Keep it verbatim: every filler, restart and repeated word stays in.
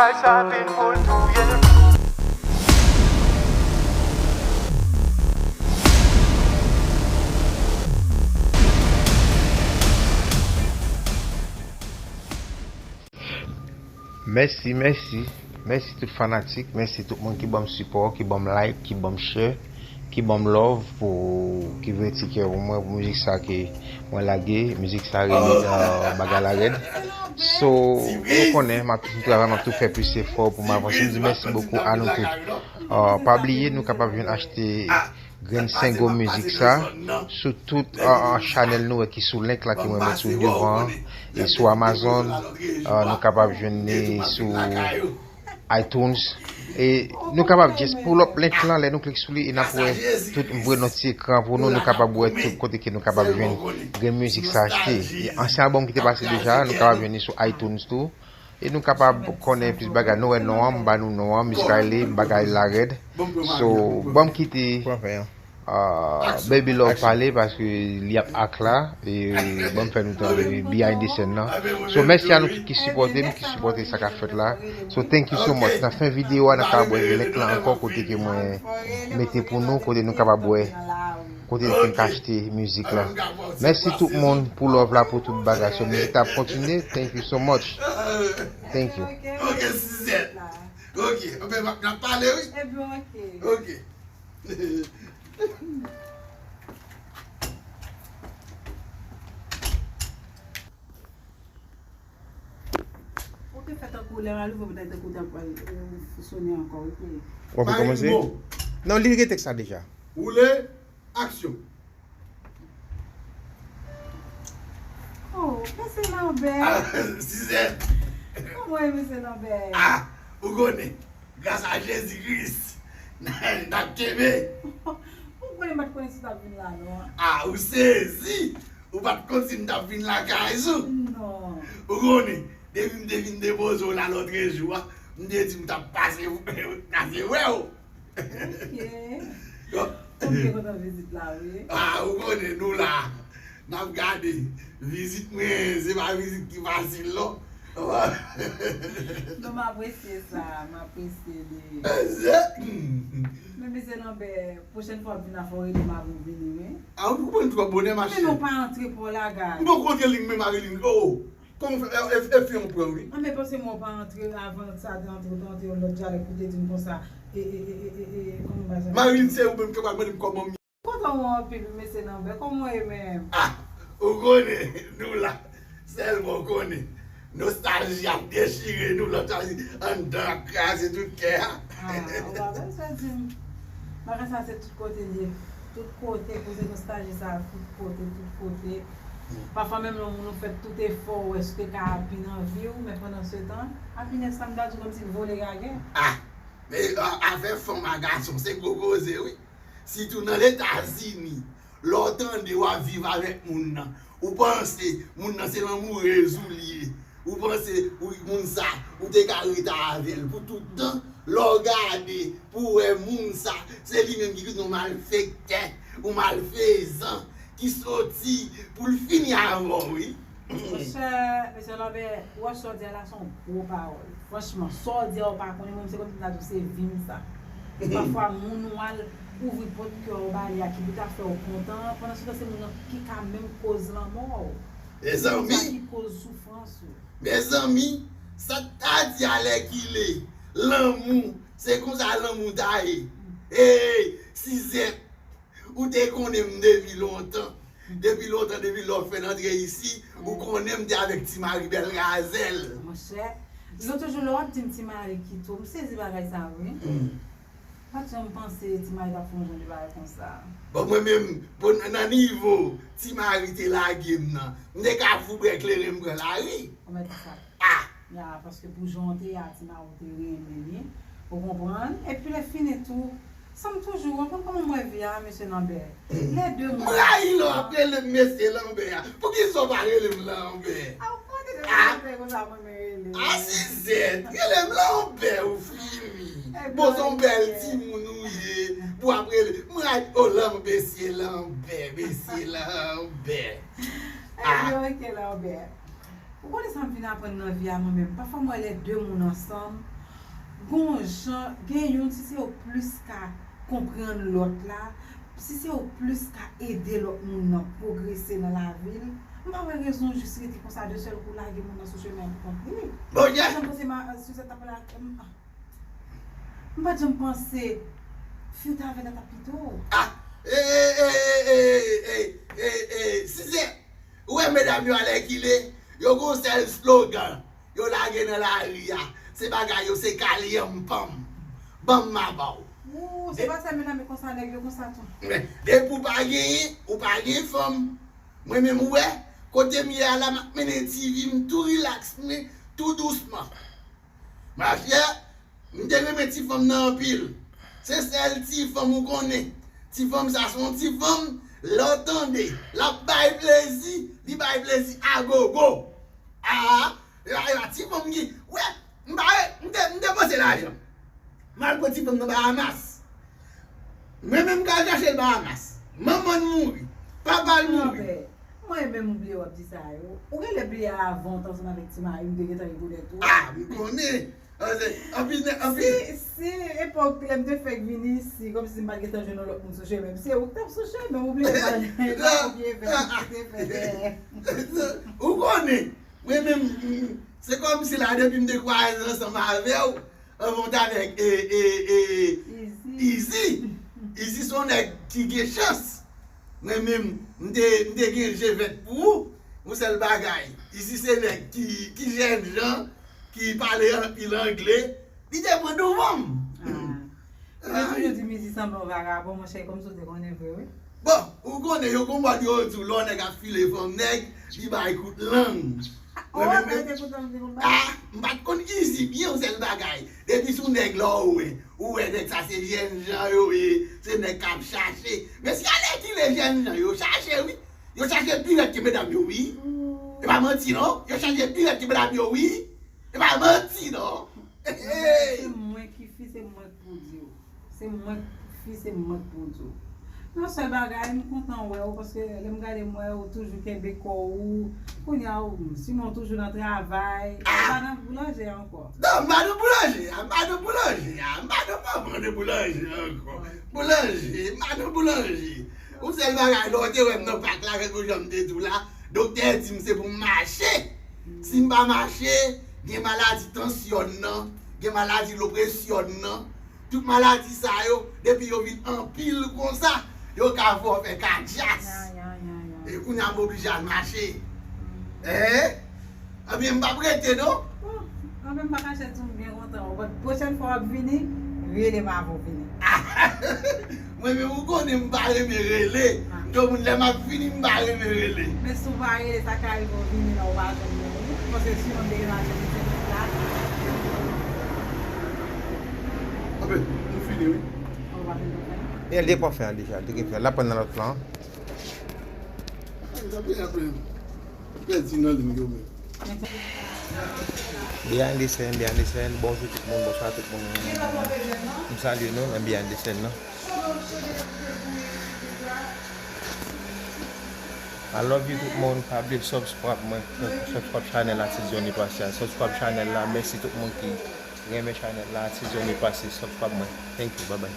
Sa vin pou l touye l. Mèsi, mèsi. Mèsi tout fanatik, mèsi tout moun ki ban m sipò, ki ban m like, ki ban m share, ki ban m love pou, ki voye ti kè pou mwen, pou mizik sa ke mwen lage, mizik sa rele, euh, Bagay La Rèd. So, ou konnen, m ap toujou travay, m ap tou fè plis efò pou m avanse. M di mèsi bokou a nou tout. Euh, pa bliye, nou kapab jwenn achte grenn sengo mizik sa sou tout, euh, euh, chanèl nou wè ki sou link la ke mwen met sou devan an. E sou Amazon, euh, nou kapab jwenn li sou iTunes. E nou kapab just pull up link lan, lè nou klik sou li, e n ap wè tout, m voye yon ti ekran pou nou, nou kapab wè tout kote ke nou kapab jwenn grenn mizik sa achte. E ansyen album ki te pase deja, nou kapab jwenn li sou iTunes tou. E nou kapab konnen plis bagay. Nou wè non an, m ba nou non an, mizik la rele Bagay La Rèd. So, ban m kite, euh, Baby Love pale paske li ap ak la. E ban m fè nou tande behind the scene nan. So, mèsi a nou tout ki sipòte m, ki sipòte sa k ap fèt la. So, thank you so much. Nan fen videyo a, n ap ka wè link lan ankò kote ke mwen mete pou nou, kote nou kapab wè kote n fin ka achte mizik la. Mèsi tout moun pou love la, pou tout bagay. So, mizik la ap kontinye. Thank you so much. Thank you. Ok, Sizèt. Ok, anben, n ap pale, wi. Ebyen, ok. Ok. Ou te fè tankou lè m al ouvri, ou te tankou w t ap al, euh, sone ankò, wi, wi. W ap rekòmanse? Non, li rete tèks la deja. Woule, aksyon. Oh, mesye Lambert. Ah, Sizèt. Kòman w ye, mesye Lambert? Ah, ou konnen, gras a Jezi Kris, n ap kenbe. Ou konnen m pa t konnen si w t ap vin la, non. Ah, ou sezi. Ou pa t konn si m t ap vin lakay ou? Non. Ou konnen, depi m te vin depoze w la lòtrejou a, m te di m t ap pase, pase wè w. Ok. Bon. M byen kontan vizit la, wi. Ah, ou konnen, nou la. N ap gade. Vizit mwen, se pa vizit ki fasil, non. Non, m apresye sa, m apresye li. Men, mesye Lambert, pwochèn fwa w ap vin la, fò w rele m avan w vini, wi. Ah, ou konprann twò bonè, ma cheri. Men non, pa antre, pa w lagad. M poko rele li, m menm a rele li. Oh, oh. Kòman w fè? E, e, e, fi an pran, wi. Ah, men paske mwen w pa antre, avan sa te antre, w te antre yon lòt dyalèk, ou te di m konsa. E, e, e, e, e, e, kòman bagay sa? Marilyn, se ou menm ki pral mande m kòman m ye. Kontan wè w anpil, wi, mesye Lambert. Kòman w ye menm? Ah, ou konnen, nou la. Sèlman w konnen. Nostalji ap dechire nou, lòt a di anndan ap kraze tout kè a. Ah, ou pa bezwen di m. Bagay sa se tout kote l ye. Tout kote, koze nostalji sa, tout kote, tout kote. Pafwa menm lè yon moun ou fè tout efò, ou wè si w te ka happy nan vi w, men pandan se tan, happiness la m ta di w kòmsi l vole gagè. Ah, men, a, afè fanm a gason, se gwo koze, wi. Sitou nan Letazini, lè w tande w ap viv avèk moun nan, ou panse moun nan se lanmourez ou li ye. Ou panse ou, moun sa, ou te ka ret avè l pou tout tan. Lè w gade pou w wè moun sa, se li menm ki kite yon malfektè, yon malfezan, ki soti pou l fini avè w, wi. Monchè, mesye Lambert, ou wè sa w di a la, se yon gwo pawòl. Franchman, sa w di a, ou pa konnen, mwen, se kòmsi m ta di w se vi m sa. E pafwa, moun ou al ouvri pòt kè w ba li a, ki pou ta fè w kontan, pandan se tan, se moun nan ki ka menm koz lanmò w. Mezanmi! Se moun sa ki koz soufrans ou. Mezanmi, sa t ta di alèkile, lanmou, se konsa lanmou ta ye. Ey, Sizèt! Ou te konnen m depi lontan. Depi lontan, depi lè w fèk antre isi, ou konnen m te avèk Ti Mari Bèl Gazèl. Monchè, nou toujou lè w ap di m Ti Mari kite w, m sezi bagay sa, wi. M pa t janm panse Ti Mari t ap fè yon jan de bagay konsa. Bon, mwen menm, bon, nan, nan nivo Ti Mari te lage m nan, m te ka fout bwè kleren m pran lari. Ou mèt di sa. Ah! Ya, paske pou jan w te ye a, Ti Mari te renmen li. Ou konprann? Epi lè fini tou, sa m toujou, w konn kòman m wè vi a, mesye Lambert. Lè de moun. M rayi lè w ap rele m mesye Lambert a. Poukisa w pa rele m Lambert? A, ou pa te rele m Lambert konsa mwen menm rele. A, Sizèt, rele m Lambert, ou fini. Bon, se yon bèl timoun ou ye. Pou w ap rele, m rayi, oh, Lambert, mesye Lambert, mesye Lambert. Ebyen, ok, Lambert. Ou konnen sa m vin aprann nan vi a mwen menm. Pafwa m wè lè de moun ansanm, Gon jan, gen youn, si se yo plis ka konprann lòt la, si se yo plis ka ede lòt moun nan pwogrese nan lavi l, m pa wè rezon jis rete konsa de sèl kou lage moun nan sou chemen an pou kont li. Bon, yeah. Jan m panse ma, Suzette t ap pale ak, m, m pa t janm panse fi w t avè l la t ap kite w. Ah, e, e, e, Suzette, ou wè medam yo alèkile, yo gon sèl slogan yo lage nan lari a. Se bagay yo, se kalyanm panm. Ban m ma ba w. Ou, se pa sèl medam yo konsa, nèg yo konsa tou. Men, depi w pa genyen, ou pa gen fanm. Mwen menm, ou wè, kote m ye a la, m ap mennen ti vi m tou rilaks, men tou dousman. Machè, m te renmen ti fanm nan anpil. Se sèl ti fanm ou konnen. Ti fanm sa se yon ti fanm, lè w tande, l ap bay plezi, li bay plezi a gogo. A, e pa, e pa ti fanm ki, wè, m pa, m te, m te panse lajan. M al pran ti fanm nan Bahamas. Mwen menm m ka al chache l Bahamas. Manman l mouri. Papa l mouri. Anben, mwen menm m bliye w ap di sa yo. Ou genlè bliye avan w t ansanm avèk ti mari m te gentan rekonèt ou. Ah, m konnen. Anpil nèg, anpil. Si, si epòk lè m te fèk vini isi, kòmsi m pa t gentan jwenn yon lòt moun sou chemen m, se ou k t ap sou chemen m, ou bliye pa, pa konbyen evènman ki te fè dèyè. Ou konnen, mwen menm, m, se kòmsi la depi m te kwaze ansanm avè w, anvan w t avèk, e, e, e, Easy. Easy. Easy se yon nèg ki gen chans. Mwen menm, m te, m te gen je vèt pou ou. Yon sèl bagay, Easy se nèg ki, ki jènjan, ki pale anpil angle, li te pran douvan m. Ah. Yo toujou di m Easy sanble yon vagabon, monchè, kòmsi w te konnen vre, wi. Bon, ou konnen, yo gon mòd yo di w, lè yon nèg ap file fanm nèg, li bay kout lang. Oh, mwen menm, ah, m pa t konn Easy byen, yon sèl bagay. Depi sou nèg la ou wè, ou wè nèg sa se jènjan yo ye, se nèg k ap chache. Men si alèkile jènjan yo chache, wi. Yo chache pi rèd ke medam yo, wi. E pa manti, non. Yo chache pi rèd ke medam yo, wi. E pa manti, non. Se mwen ki fi, se mwen k pou di w. Se mwen k fi, se mwen k pou di w. Yon sèl bagay, m kontan wè w, paske lè m gade m wè w toujou kenbe kò w. Kounye a, w, Simon toujou nan travay. Ou pa nan boulanje ankò. Non, m pa nan boulanje a, m pa nan boulanje a, m pa nan manman de boulanje ankò. Boulanje, m pa nan boulanje. Yon sèl bagay, lè w te wè m nan pak la, tankou jan m te di w la, doktè di m se pou m mache. Si m pa mache, gen maladi tansyon nan, gen maladi lopresyon nan. Tout maladi sa yo, depi yo vin anpil konsa, yo ka fè w fè kadyas. Ya, ya, ya, ya. E kounye a m oblije al mache. Hein? Ebyen, m p ap rete, non. Bon, mwen menm m pa kache di w m byen kontan. Bon, pwochèn fwa w ap vini, rele m avan w vini. Mwen menm, ou konnen m pa renmen rele. Ah. Tout moun, lè m ap vini, m pa renmen rele. Men si w pa rele, sa ka rive w vini la, ou pa jwenn mwen, wi. Paske si yon de la jwenn ti la. Anben, nou fini, wi. Ou pa fini fè? E, li te pran fè a deja, li te gen fè. L ap pran nan lòt plan. Ay, sa byen apre. Pèdi nan liy yo menm. Behind the scene, behind the scene. Bonjou tout moun, bonswa tout moun. M salye nou nan behind the scene nan. I love you tout moun. Pa bliye subscribe mwen, subscribe channel Artist Johnny Pascal. Subscribe channel la. Mèsi tout moun ki renmen channel la, Artist Johnny Pascal. Subscribe mwen. Thank you. Bye bye.